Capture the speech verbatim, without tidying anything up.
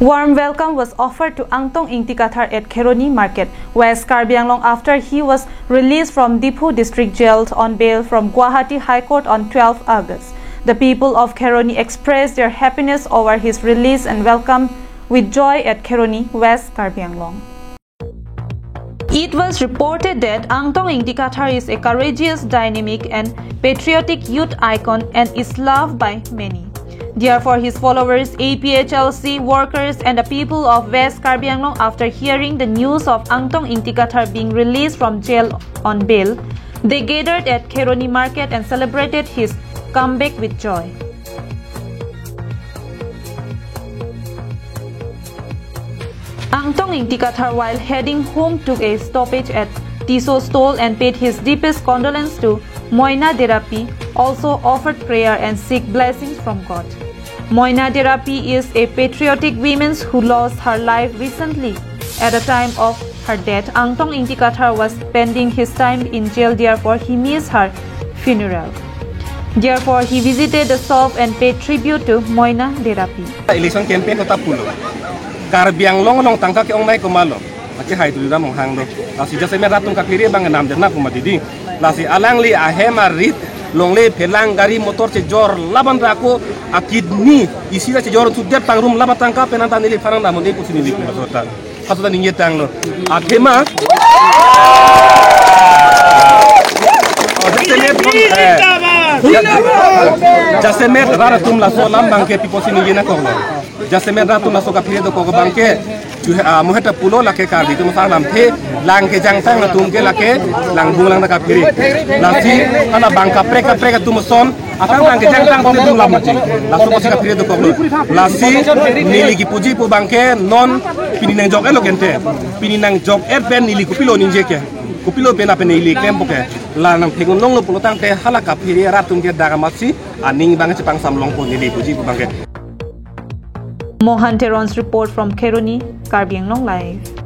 Warm welcome was offered to Angtong Ingti Kathar at Kheroni Market, West Karbi Anglong, after he was released from Diphu District Jail on bail from Guwahati High Court on twelfth August. The people of Kheroni expressed their happiness over his release and welcome with joy at Kheroni, West Karbi Anglong. It was reported that Angtong Ingti Kathar is a courageous, dynamic, and patriotic youth icon and is loved by many. Therefore, his followers, A P H L C workers, and the people of West Karbi Anglong, after hearing the news of Angtong Ingti Kathar being released from jail on bail, they gathered at Kheroni Market and celebrated his comeback with joy. Angtong Ingti Kathar, while heading home, took a stoppage at Tisso stall and paid his deepest condolence to Moina Derapi, also offered prayer and seek blessings from God. Moina Derapi is a patriotic woman who lost her life recently. At the time of her death, Angtong Ingti Kathar was spending his time in jail, therefore he missed her funeral. Therefore, he visited the shop and paid tribute to Moina Derapi. Election campaign kota pulo. Karbi Anglong along tangka ke-ongnei komatlo. Lake hai Tuliram Ronghang do. Lasi jasemet rat atum kaphere abang namdet na komat dei. Lasi alangli ahem arit longle phelang gari motor chejor laban ra ako akidney isi ra chejor thutdet pangrum laban tangka penang ta neli pharang damnon dei pusi neli komat sota. Hasuta ningje tanglo. Athema. Oh, jasemet, eh, jasemet rat atum laso alam abangke pi pusi ningje nangkoklo. Jasemet rat atum laso kaphere dokok abangke. Ju-, ah, mo heta pulo lake Karbi atum asar alamthe, lang kejangtang atum ke lake, lang bung lang ta kaphere. Lasi, hala bang kaprek kaprek atum ason, atang lang kejangtang atum alam mati. Laso pusi kaphere dokoklo. Lasi, neli kipuji pu abangke, non, pini nangjok-etlo kente. Pini nangjok-et pen neli kopilo ningje ke. Kopilo pen apen neli klem pu ke. La nangthengon longlo pulo tangte, hala kaphere rat atum ke dagamasi, aning abang chepangsam longpo neli puji pu abangke. Mohan Teron's report from Kheroni, Karbi Anglong Live.